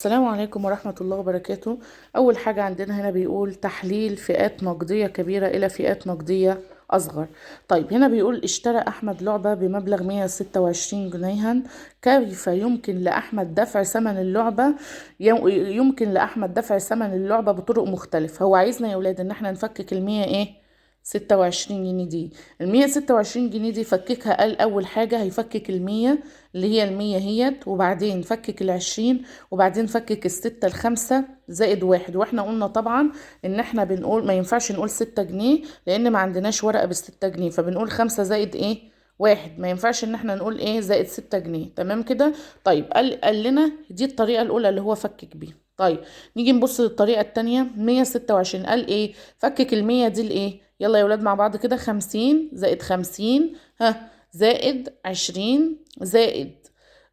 السلام عليكم ورحمة الله وبركاته. أول حاجة عندنا هنا بيقول تحليل فئات نقدية كبيرة إلى فئات نقدية أصغر. طيب هنا بيقول اشترى أحمد لعبة بمبلغ 126 جنيها، كيف يمكن لأحمد دفع ثمن اللعبة؟ يمكن لأحمد دفع ثمن اللعبة بطرق مختلفة. هو عايزنا يا ولاد إن احنا نفكك المية إيه؟ 26 جنيه دي. 126 جنيه دي فككها، قال أول حاجة هيفكك المية اللي هي المية هيت، وبعدين فكك العشرين، وبعدين فكك الستة الخمسة زائد واحد. واحنا قلنا طبعا إن احنا بنقول ما ينفعش نقول 6 جنيه لأن ما عندناش ورقة بالستة جنيه، فبنقول 5 زائد إيه؟ واحد. ما ينفعش إن احنا نقول إيه زائد 6 جنيه، تمام كده؟ طيب قال لنا دي الطريقة الأولى اللي هو فكك بيها. طيب نيجي نبص للطريقة التانية، 126 قال إيه؟ فكك المية دي لإيه؟ يلا يا ولاد مع بعض كده، 50 زائد 50 ها زائد 20 زائد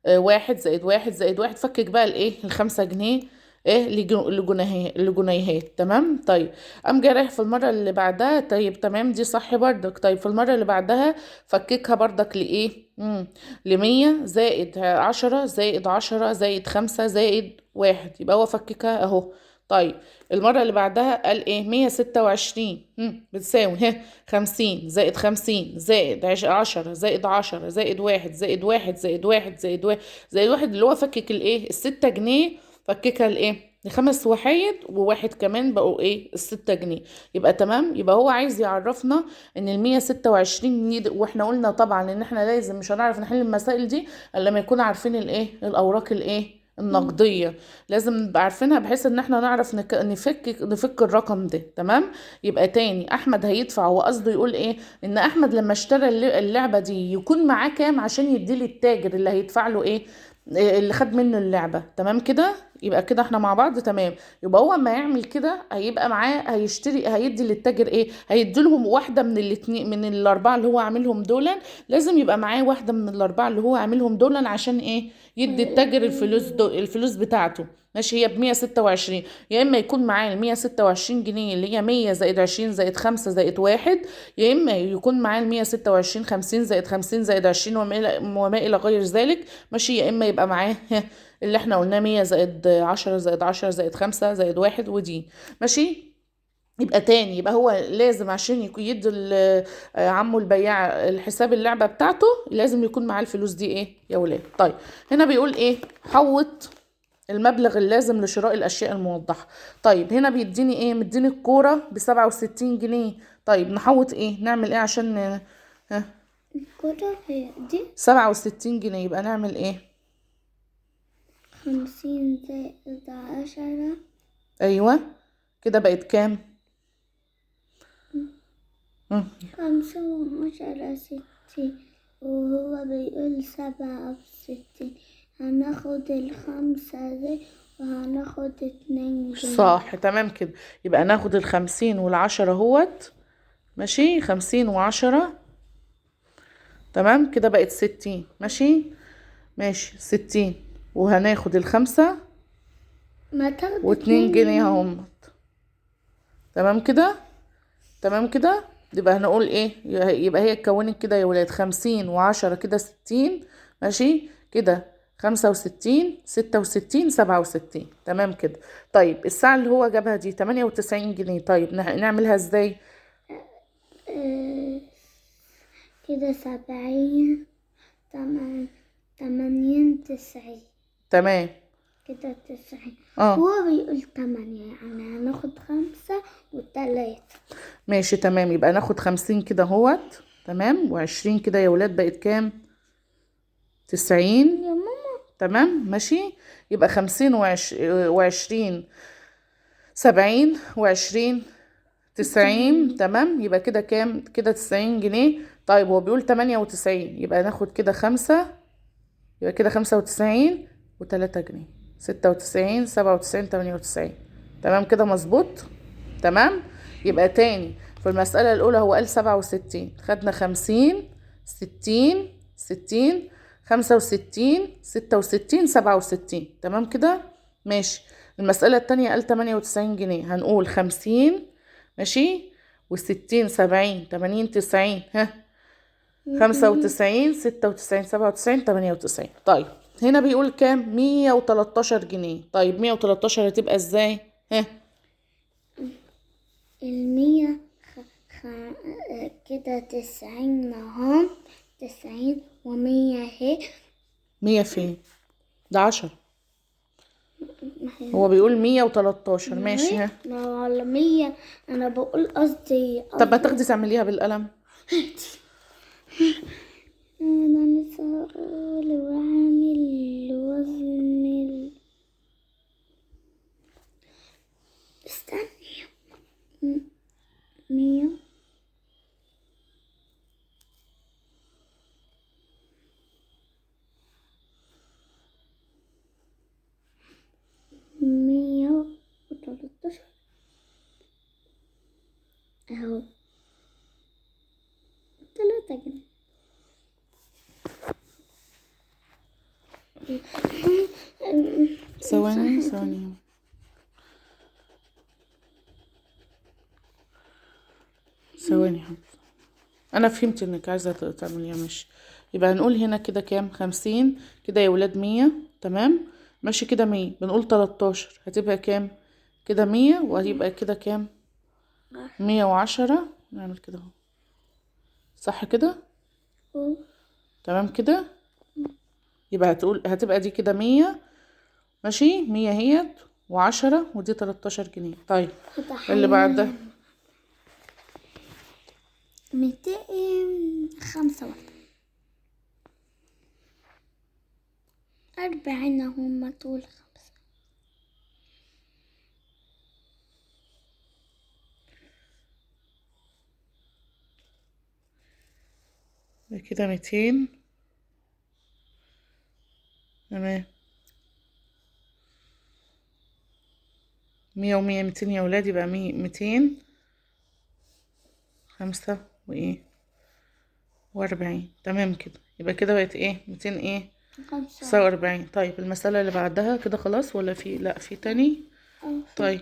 1 زائد 1 زائد 1. فكك بقى الإيه؟ ال5 جنيه إيه لجنيهات، تمام؟ طيب قام جاي رايح في المرة اللي بعدها، طيب تمام دي صح بردك. طيب في المرة اللي بعدها فككها بردك لإيه؟ لمية زائد 10 زائد 10 زائد 5 زائد 1، يبقى هو فككها أهو. طيب المرة اللي بعدها قال إيه؟ 126 بتساوي 50 زائد 50 زائد 10 زائد 10 زائد 1 زائد 1 زائد 1 زائد 1 زائد 1، اللي هو فكك الإيه؟ ال6 جنيه فككها لإيه؟ لخمس وحايد وواحد كمان، بقوا إيه؟ ال6 جنيه. يبقى تمام. يبقى هو عايز يعرفنا إن 126 جنيه دي، وإحنا قلنا طبعا إن إحنا لازم مش هنعرف نحل المسائل دي إلا لما يكون عارفين الإيه؟ الأوراق الإيه؟ النقدية، لازم نبقى عارفينها بحيث ان احنا نعرف نفك الرقم ده، تمام؟ يبقى تاني احمد هيدفع، هو قصده يقول ايه؟ ان احمد لما اشترى اللعبة دي يكون معاه كام عشان يديه للتاجر اللي هيدفع له ايه؟ اللي خد منه اللعبة، تمام كده؟ يبقى كده احنا مع بعض تمام. يبقى هو اما يعمل كده هيبقى معاه، هيشتري، هيدي للتاجر ايه؟ هيدي لهم واحدة من الاتنين، من الاربعة اللي هو عاملهم دولا، لازم يبقى معاه واحدة من الاربعة اللي هو عاملهم دولا عشان ايه؟ يدي التاجر الفلوس دو، الفلوس بتاعته، ماشي؟ هي بمية ستة وعشرين، يا اما يكون معاه المية ستة وعشرين جنيه اللي هي مية زائد 20 زائد 5 زائد 1، يا اما يكون معاه المية ستة وعشرين 50 زائد 50 زائد 20 وما الى غير ذلك، ماشي؟ يا اما يبقى معاه اللي احنا قلناه 100 زائد 10 زائد 10 زائد 5 زائد 1 ودي، ماشي؟ يبقى تاني، يبقى هو لازم عشان يدي عمه البياع الحساب اللعبة بتاعته لازم يكون معاه الفلوس دي ايه يا ولاد. طيب هنا بيقول ايه؟ حوط المبلغ اللازم لشراء الأشياء الموضحة. طيب هنا بيديني ايه؟ مديني الكورة بسبعة وستين جنيه. طيب نحوط ايه؟ نعمل ايه عشان ها؟ الكورة هي دي 67 جنيه، يبقى نعمل ايه؟ 50 زائد 10. ايوه كده بقت كام؟ 5 و10 60، وهو بيقول 67، هناخد ال5 دي وهناخد 2 جنيه. صح تمام كده. يبقى ناخد الخمسين والعشرة اهوت، ماشي؟ 50 و10، تمام كده بقت 60، ماشي؟ ماشي 60، وهناخد ال5 ما تاخد واتنين اتنين جنيه جنيه. اهم، تمام كده؟ تمام كده. يبقى هنقول ايه؟ يبقى هي اتكونت كده يا ولاد، 50 و10 كده 60، ماشي كده 65 66 67، تمام كده. طيب الساعة اللي هو جابها دي 98 جنيه، طيب نعملها ازاي؟ كده 70، 80، 90. تمام. كده 90. هو بيقول 8، يعني هناخد 5 و3. ماشي تمام. يبقى ناخد 50 كده اهوت، تمام، و20 كده يا ولاد بقت كام؟ 90. يا ماما. تمام ماشي. يبقى 50 وعشرين 70 وعشرين 90، تمام. يبقى كده كام؟ كده 90 جنيه. طيب هو بيقول 98، يبقى ناخد كده 5، يبقى كده خمسة وتسعين وتلاتة جنيه، ستة وتسعين، سبعة وتسعين، تمانية وتسعين، تمام كده مظبوط؟ تمام. يبقى تاني في المسألة الأولى هو قال 67، خدنا 50، 60، 60، 65، 66، 67، تمام كده؟ ماشي. المسألة التانية قال 98 جنيه، هنقول 50، ماشي، وستين، 70، 80، 90، ها، 95، 96، 97، 98. طيب هنا بيقول كام؟ 113 جنيه. طيب 113 هتبقى ازاي؟ ها، المية كده 90 اهو، 90 و100 اهي. 100 فين؟ ده 10. هو بيقول 113. ماشي. ها، ما هو على 100 انا بقول قصدي. طب ما تاخدي تعمليها بالقلم. انا لسه هقول واعمل وزن استني 100 113 اهو، 3 جنيه. ثواني ثواني. ثواني حبيبتي، انا فهمت انك عايزه تعمليها. ماشي، يبقى هنقول هنا كده كام؟ 50 كده يا ولاد، 100. تمام ماشي كده 100، بنقول 13 هتبقى كام؟ كده 100، وهيبقى كده كام؟ 110. نعمل كده اهو، صح كده؟ تمام كده. يبقى هتقول هتبقى دي كده 100. ماشي، 100 اهيت و10، ودي 13 جنيه. طيب اللي بعدها 245. 40 هما طول 5. كده 200. تمام، 100 و100 200 يا ولاد، يبقى 245 وايه و40. تمام كده، يبقى كده بقت ايه؟ 200 ايه؟ 45. طيب المسألة اللي بعدها كده خلاص ولا في؟ لا في تاني. طيب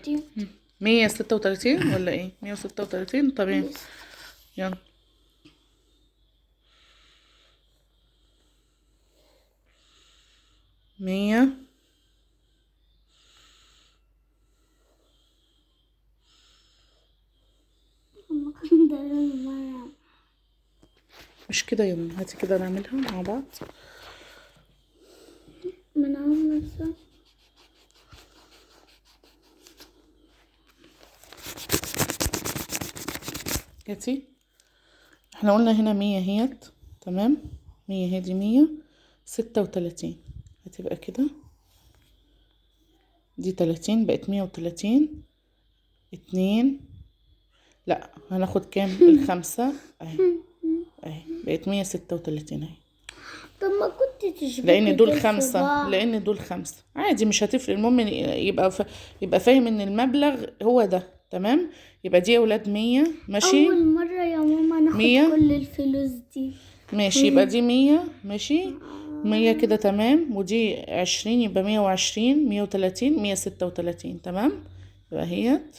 136 ولا ايه؟ 136. تمام يلا. 100 مش كده يا ماما، هاتي كده نعملها مع بعض. من عم نفسها. هاتي، احنا قلنا هنا 100 اهيت. تمام، 100 اهي، دي 136 هتبقى كده، دي 30 بقت 130. 2 لا هناخد كام؟ الخمسة اهي اهي، بقت 136 اهي. طب ما كنت تشبكي لان دول 5، لان دول 5 عادي مش هتفرق. المهم يبقى يبقى فاهم ان المبلغ هو ده. تمام، يبقى دي يا ولاد 100. ماشي، اول مرة يا ماما ناخد كل الفلوس دي. ماشي، يبقى دي 100. ماشي، 100 كده تمام، ودي 20 يبقى 120، 130، 136. تمام، يبقى اهيت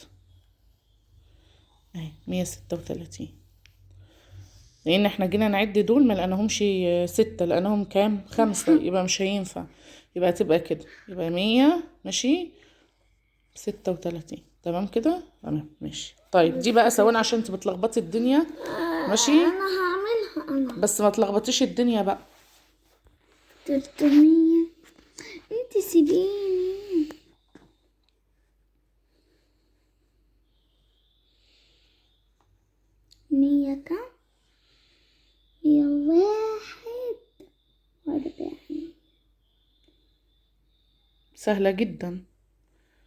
اهي 136، لان احنا جينا نعد دول ما لقيناهمش 6، لقيناهم كام؟ 5، يبقى مش هينفع، يبقى هتبقى كده، يبقى 100 ماشي 36. تمام كده، تمام ماشي. طيب دي بقى ثواني عشان انت بتلخبطي الدنيا. ماشي، انا هعملها انا، بس ما تلخبطيش الدنيا بقى. 300 انت سيبيني. 100 كام؟ 141. سهلة جدا.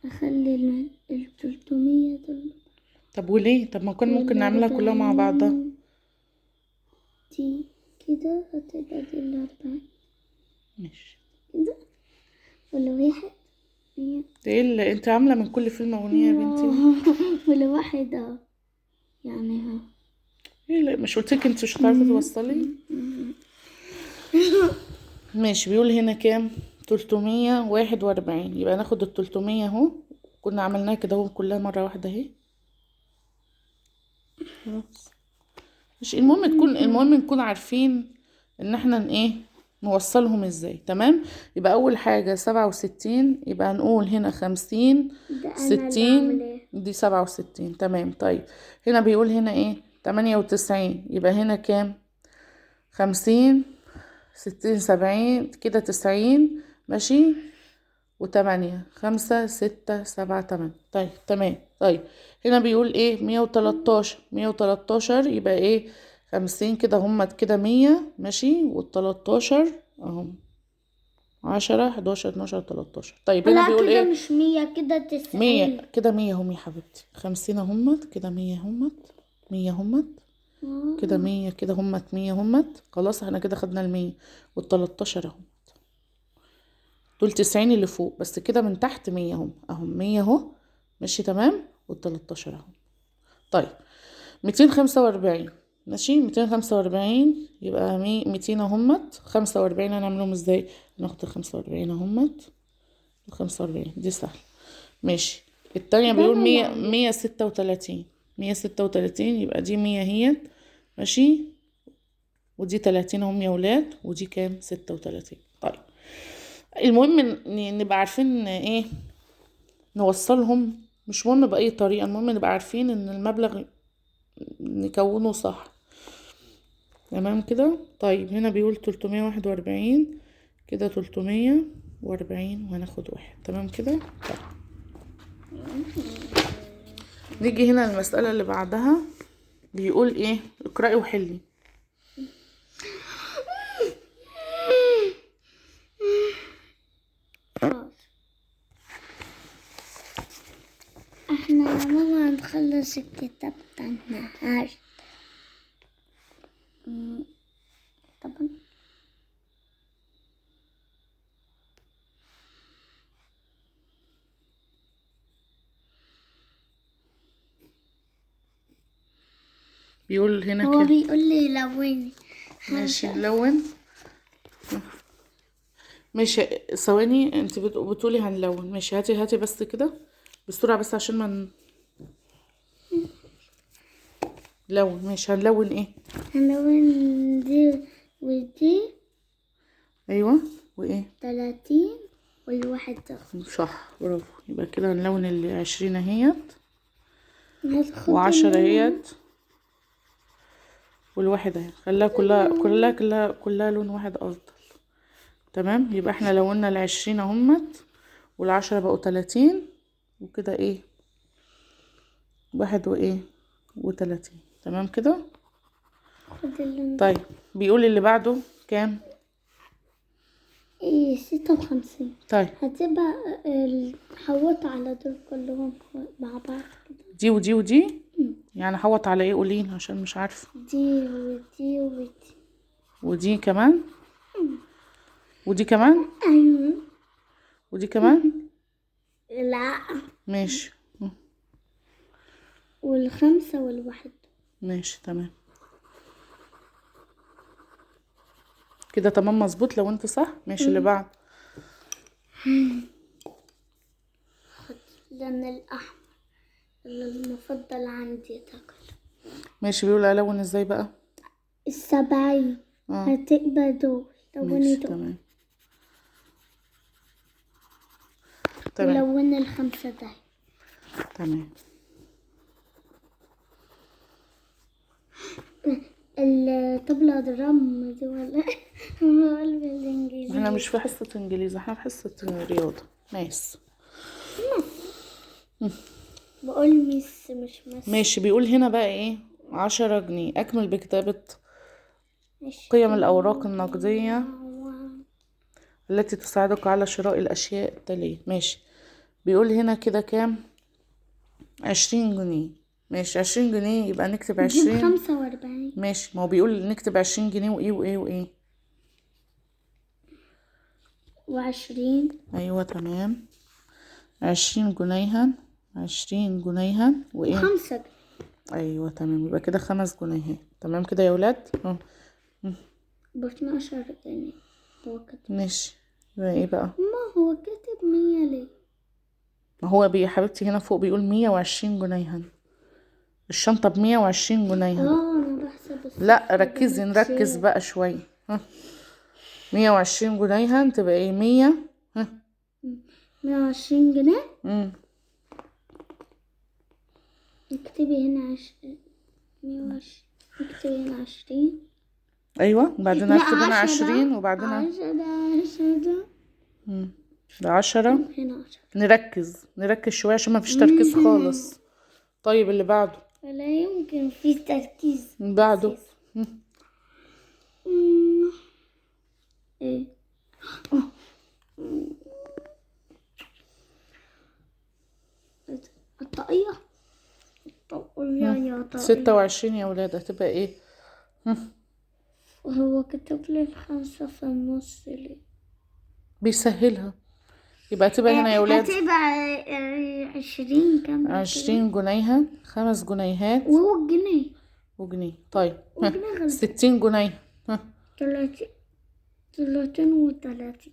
اخلي 300 دول. طب وليه؟ طب ما كنا ممكن نعملها كلها مع بعضها. دي كده هتبقى دي 40. ماشي كده ولا واحد؟ 100. ده ايه اللي انت عاملة من كل فيلم اغنية يا بنتي؟ ولا واحد اهو يعني. ها ايه اللي مش قلتلك انت مش هتعرفي توصلي؟ ماشي، بيقول هنا كام؟ 341. يبقى ناخد 300 اهو، كنا عملناها كده اهو كلها مرة واحدة اهي. خلاص مش المهم تكون، المهم نكون عارفين ان احنا ايه نوصلهم ازاي. تمام، يبقى اول حاجة 67، يبقى هنقول هنا 50 60، دي 67. تمام. طيب هنا بيقول هنا ايه؟ 98، يبقى هنا كام؟ 50 60 70 كده 90، ماشي، و8 5 6 7 8. طيب تمام. طيب هنا بيقول ايه؟ 113، 113 يبقى ايه؟ 50 كده همت كده 100، ماشي، وال13 اهم 10 11 12 13. طيب هنا بيقول ايه؟ كده مش 100 كده 90، 100 كده 100 هم يا حبيبتي، 50 همت كده 100 همت 100 همت كده 100 كده همت 100 همت. خلاص احنا كده خدنا ال100 وال13 اهم، دول 90 اللي فوق بس كده من تحت 100 هم اهم 100 اهو، ماشي تمام، وال13 اهم. طيب 245، ماشي، 245 يبقى 200 اهمت، 45 هنعملهم ازاي؟ هناخد 45 اهمت 45، دي سهلة ماشي. التانية بيقول 136، 136 يبقى دي 100 اهيت، ماشي، ودي 30 اهم يا ولاد، ودي كام؟ 36. طيب المهم نبقى عارفين ايه نوصلهم، مش مهم بأي طريقة، المهم نبقى عارفين ان المبلغ نكونه صح. تمام كده. طيب هنا بيقول 341 كده 340 وهناخد واحد. تمام كده. طيب نيجي هنا المسألة اللي بعدها بيقول ايه؟ اقرأي وحلي. احنا يا ماما هنخلص الكتاب بتاع النهارده. طبعا بيقول هنا هو بيقول لي لوني. ماشي نلون. ماشي ثواني، انت بتقولي هنلون. ماشي هاتي هاتي بس كده بسرعة بس عشان ما نلون. ماشي هنلون ايه؟ هنلون دي ودي. ايوه وايه؟ 30 والواحد ده. صح برافو. يبقى كده هنلون ال 20 اهيت و10 اهيت والواحد اهي، خليها كلها كلها كلها كلها لون واحد افضل. تمام، يبقى احنا لونا ال20 اهمت وال10 بقوا 30 وكده ايه 1 وايه و30. تمام كده. طيب بيقول اللي بعده كام؟ ايه 56. طيب هتبقى حوط على دول كلهم مع بعض كده، دي ودي ودي. يعني حوط على ايه؟ قولين عشان مش عارفه. دي ودي ودي ودي كمان ودي كمان. ايوه ودي كمان. لا ماشي. وال5 والواحد. ماشي تمام كده. تمام مظبوط لو انت صح. ماشي اللي بعد. خد لون الاحمر اللي المفضل عندي تاكل. ماشي بيقول الون ازاي بقى؟ 70 هتبقى دول. لوني دول. تمام تمام. ولون ال5 ده. تمام. الطبلة درام دي ولا بقول بالانجليزي؟ احنا مش في حصة انجليزي، احنا في حصة رياضة math. بقول miss مش مس. ماشي بيقول هنا بقى ايه؟ 10 جنيه. اكمل بكتابة قيم الاوراق النقدية التي تساعدك على شراء الاشياء التالية. ماشي بيقول هنا كده كام؟ 20 جنيه. ماشي 20 جنيه يبقى نكتب 20 45. ماشي ما هو بيقول نكتب 20 جنيه وايه وايه وايه و20. ايوه تمام. 20 جنيها، 20 جنيها وايه؟ 5. ايوه تمام. يبقى كده 5 جنيهات. تمام كده يا ولاد. ب12 جنيه هو كاتب. ماشي يبقى ايه بقى؟ ما هو كاتب 100 ليه؟ ما هو يا حبيبتي هنا فوق بيقول 120 جنيها. الشنطة ب120 جنيه. انا بحسب. لا ركزي، نركز بقى شوية. ها 120 جنيها تبقى ايه؟ 100. ها، 120 جنيه. اكتبي هنا 120، اكتبي هنا 20. ايوه، وبعدين لا، اكتب هنا 10. 20، وبعدين 10، 10. ده 10. هنا 10. نركز شوية عشان ما فيش تركيز خالص. طيب اللي بعده. ولا يمكن في تركيز. اللي بعده. ايه؟ الطاقية. الطاقية يا طاقية. 26 يا ولاد هتبقى ايه؟ وهو كتب لي 5 في النص ليه؟ بيسهلها. يبقى تبقى هنا يا ولاد هتبقى 20. كام؟ 20 جنيها، 5 جنيهات وهو الجنيه وجنيه. طيب وجنيه غلط. 60 جنيه. ها، 30 و30.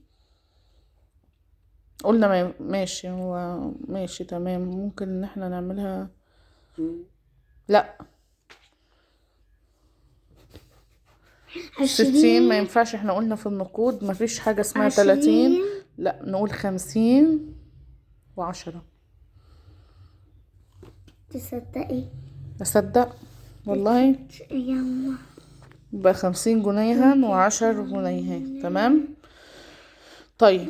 قلنا ما ماشي، هو ماشي تمام. ممكن ان احنا نعملها، لا 60 ما ينفعش، احنا قلنا في النقود ما فيش حاجة اسمها 30. 20. لا نقول 50 و10. تصدقي؟ اصدق والله. يلا. يبقى 50 جنيها و10 جنيهات. تمام. طيب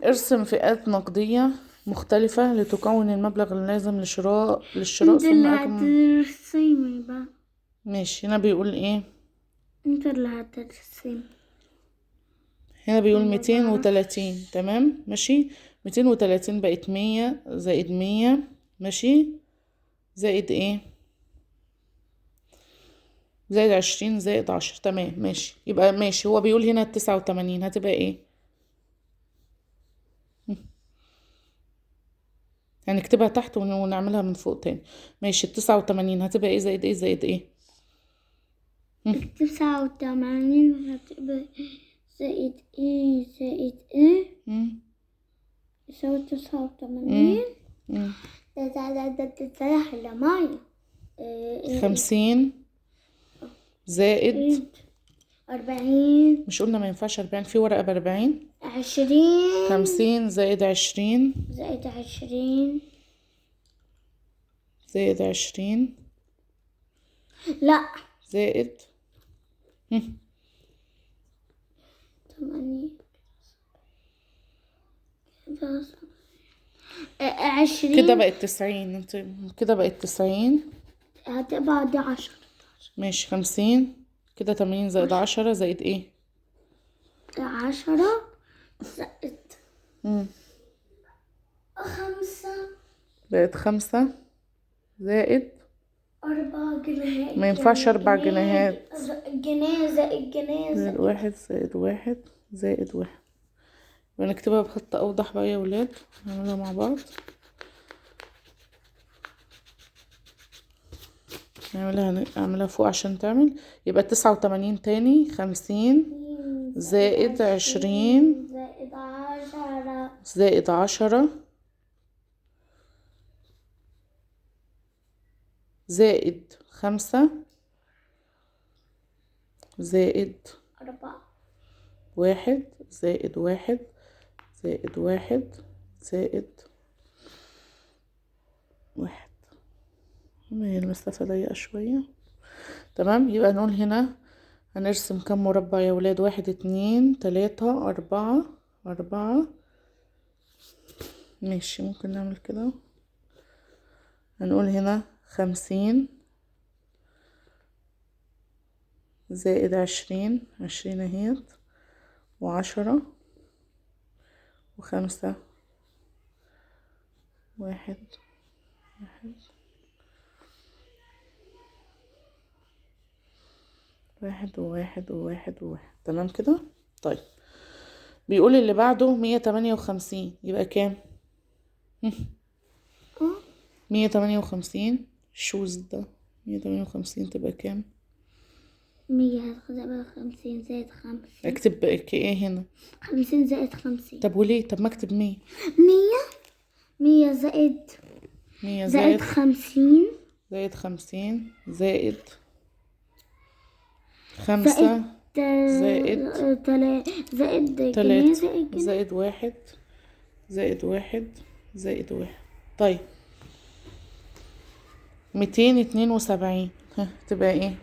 ارسم فئات نقدية مختلفة لتكون المبلغ اللازم للشراء انت ثم اللي أكمل. هترسمي بقى. ماشي. هنا بيقول ايه؟ انت اللي هترسمي. هنا بيقول 230. تمام ماشي. 230 بقت 100 زائد 100، ماشي، زائد ايه؟ زائد 20 زائد 10. تمام ماشي. يبقى ماشي، هو بيقول هنا 89 هتبقى ايه؟ هنكتبها تحت ونعملها من فوق تاني. ماشي. 89 هتبقى ايه زائد ايه زائد ايه؟ 89 هتبقى زائد ايه زائد ايه يساوي 89. ده ده ده ده ده سهلة مايا. إيه؟ 50 زائد إيه؟ 40. مش قلنا ما ينفعش 40؟ في ورقة ب40. 20. 50 زائد 20 زائد 20 زائد 20. لا. زائد 8 20. كده بقت 90. انت كده بقت 90. هتبقى دي 10. ماشي. 50 كده 80 زائد 10 زائد ايه؟ 10 زائد 5 بقت 5 زائد 4 جنيهات. ما ينفعش 4 جنيهات. جنيه زائد جنيه زائد 1 زائد 1 زائد 1. ونكتبها بخط أوضح بقى يا ولاد، نعملها مع بعض. نعملها فوق عشان تعمل. يبقى 89 تاني، 50 زائد 20 زائد 10 زائد 10 زائد 5 زائد 4 1 زائد 1 زائد 1 زائد 1. ما هي المسافة ضيقة شوية. تمام. يبقى نقول هنا هنرسم كم مربع يا ولاد؟ 1 2 3 4 4. ماشي، ممكن نعمل كده. هنقول هنا 50 زائد 20، 20 اهيت، و10 و5 1 1 1 و1 و1 و1. تمام كده. طيب بيقول اللي بعده 158، يبقى كام؟ 158 shoes ده 158 تبقى كام؟ 157 زائد 50. اكتب ايه هنا؟ 50 زائد 50. طب وليه؟ طب ما اكتب 100. 100 زائد 100 زائد 50 زائد 50 زائد 5 زائد زائد جنيه 3 زائد جنيه زائد 1 زائد 1 زائد 1. طيب 272 ها تبقى ايه؟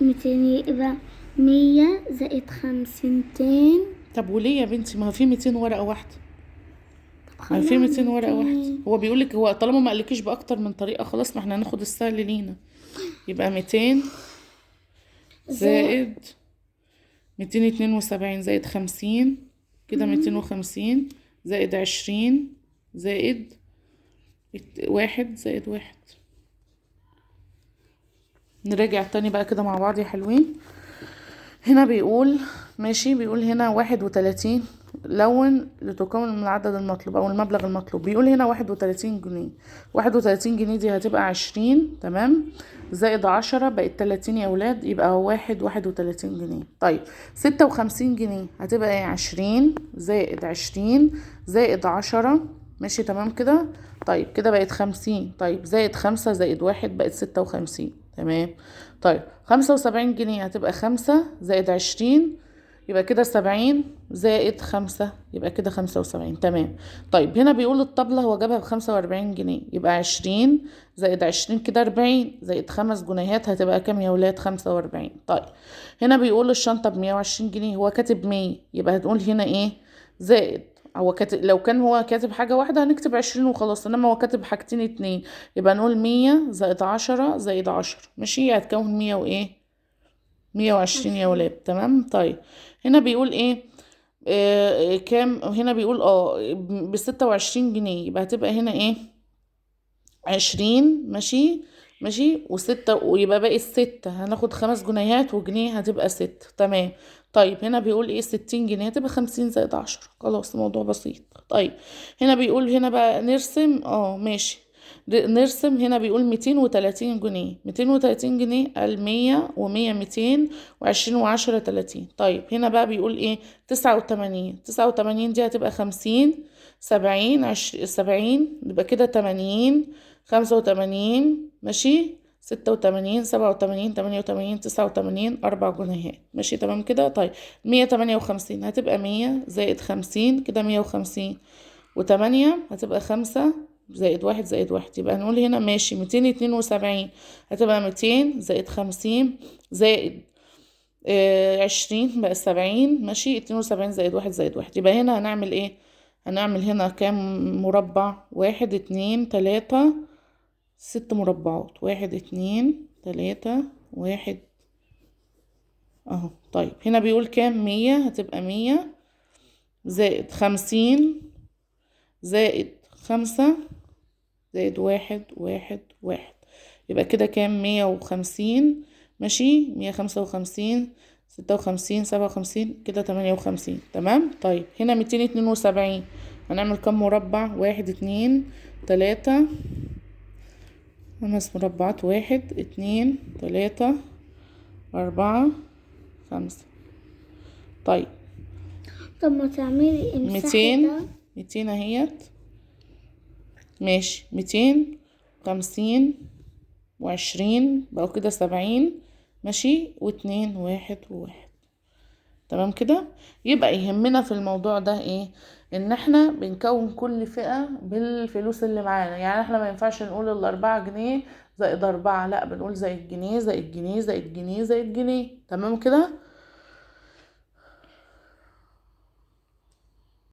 200 يبقى 100 زائد 50. طب وليه يا بنتي؟ ما هو في 200 ورقة واحدة. طب ما في خليها 200 ورقة واحدة. 200. هو بيقولك هو طالما ما قالكيش بأكتر من طريقة خلاص ما احنا هناخد السهل لينا. يبقى 200 زائد 272 زائد 50 كده 250 زائد 20 زائد 1 زائد 1. نراجع تاني بقى كده مع بعض يا حلوين. هنا بيقول ماشي، بيقول هنا 31 لون لتكون من العدد المطلوب او المبلغ المطلوب. بيقول هنا 31 جنيه، 31 جنيه دي هتبقى 20 تمام زائد 10 بقت 30 يا اولاد، يبقى 31 جنيه. طيب 56 جنيه هتبقى ايه؟ 20 زائد 20 زائد 10 ماشي تمام كده. طيب كده بقت 50. طيب زائد 5 زائد 1 بقت 56 تمام. طيب 75 جنيه هتبقى 5 زائد 20 يبقى كده 70 زائد 5 يبقى كده 75 تمام. طيب هنا بيقول الطبلة هو جابها ب45 جنيه، يبقى 20 زائد 20 كده 40 زائد 5 جنيهات هتبقى كام يا ولاد؟ 45. طيب هنا بيقول الشنطة ب120 جنيه، هو كاتب 100 يبقى هتقول هنا ايه؟ زائد. هو كاتب، لو كان هو كاتب حاجة واحدة هنكتب 20 وخلاص، انما هو كاتب حاجتين اتنين يبقى نقول 100 زائد 10 زائد 10 ماشي، هتكون 100 وايه؟ 120 يا ولاد تمام. طيب هنا بيقول ايه؟ كام؟ هنا بيقول ب26 جنيه، يبقى هتبقى هنا ايه؟ 20 ماشي ماشي وستة، ويبقى باقي الستة هناخد 5 جنيهات وجنيه هتبقى 6 تمام. طيب هنا بيقول ايه؟ 60 جنيه هتبقى 50 زائد 10 خلاص الموضوع بسيط. طيب هنا بيقول هنا بقى نرسم ماشي نرسم. هنا بيقول 230 جنيه، 230 جنيه قال 100 و100 220 و10 30. طيب هنا بقى بيقول ايه؟ 89، 89 دي هتبقى 50 70 70 يبقى كده 80 85 ماشي 86 87 88 89 4 جنيهات ماشي تمام كده. طيب 158 هتبقى 100 زائد 50 كده 150 و8 هتبقى 5 زائد 1 زائد 1 يبقى هنقول هنا ماشي 272 هتبقى 200 زائد 50 زائد 20 بقى 70 ماشي 72 زائد 1 زائد 1. يبقى هنا هنعمل ايه؟ هنعمل هنا كام مربع؟ 1 2 3 6 مربعات، 1 2 3 1 اهو. طيب هنا بيقول كام؟ 100 هتبقى 100 زائد 50 زائد 5 زائد 1 1 1 يبقى كده كام؟ 150 ماشي 155 56 57 كده 58 تمام. طيب هنا 272 هنعمل كام مربع؟ 1 2 3 5 مربعات، 1 2 3 4 5. طيب طب ما تعملي امسحي 200 ده. 200 اهيت ماشي 250 و20 بقوا كده 70 ماشي و2 1 و1 تمام كده. يبقى يهمنا في الموضوع ده ايه؟ ان احنا بنكون كل فئة بالفلوس اللي معانا، يعني احنا ما ينفعش نقول 4 جنيه زائد 4، لا بنقول زائد جنيه زائد جنيه زائد جنيه زائد جنيه تمام كده.